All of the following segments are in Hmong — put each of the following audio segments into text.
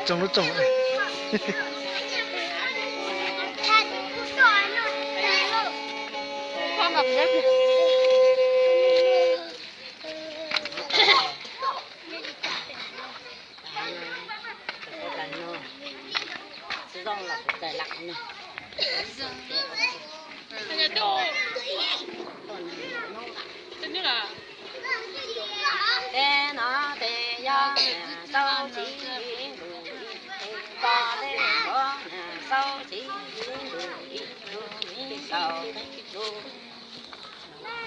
Tsoog lub tsoog. Tej no tej yog tau txiv tus ib tug, tau le ko tau txiv tus ib tug, me ntaus ib tug.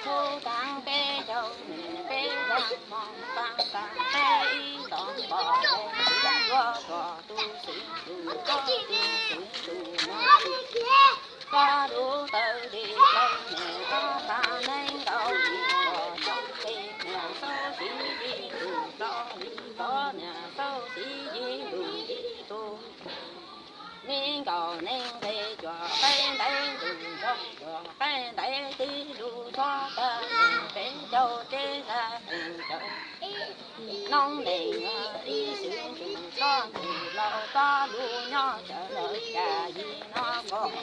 Tub tag peb caug nws peb tag hmo tag tag peb ib tog pom, yuav kom tus txiv tus tub tus txiv tus no. Koj dub taw li plaub niam, koj tag neej nkaus li koj coob peb niam, xauj txiv yig lus txoj li koj niam, xauj txiv yig lus ib tug. Me nkaus nees nqe cuag qaib ntaib, tus nraug cuag qaib ntaib, tib lub txhob tag peb caug peb tag peb caug. Noob nees ib xwm tsuas txhob ntxim laus, txoj lus nyob tsawv lawm cas yig no koj.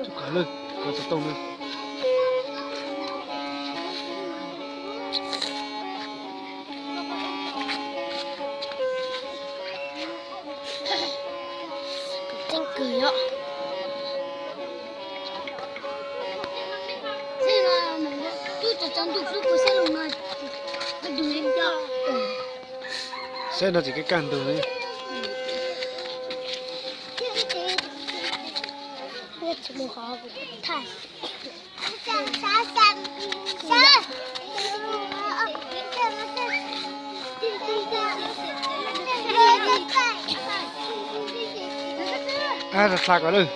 Tub kav lawm, kav xov tooj na. Tseeb kawg yom. Tub tso tso ntuj xwb kuv xeb los no, tub dug li coj. Xeb no tsis kaj kaj ntug li. Tsis mus qhov kuv thaj. Ab, txhaj ko lawm.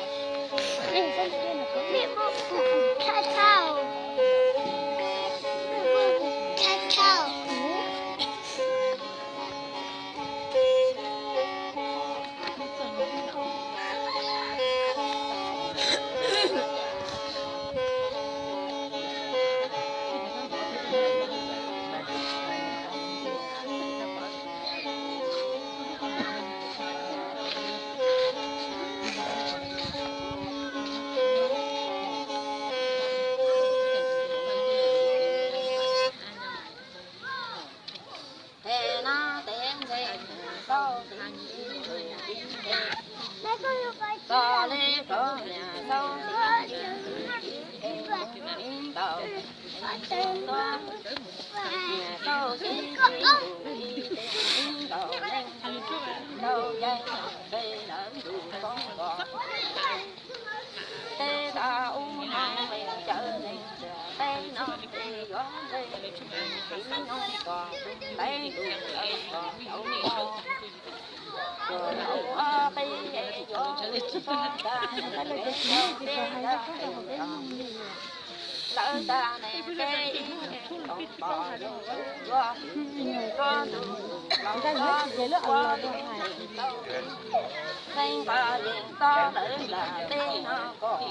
Tej no tej nqe tau txiv tus ib tug, txoj li plaub niam tau txiv tus ib tug, me ntaus ib tug, niam tau txiv tus ib tug, me ntaus nees tau yaig peb lawv tus txob kos. Tej tau ub no cawv neeg, tej no tej yuav ntsej txiv no kos, teeb tus lawv kos tau, kos tau ob peb yuav txog tag, tej lawv tag ne peb ib tog pom, yuav txog tus laus txog tus ua, tau xeeb nqa yees txog lawv nram tej no kos.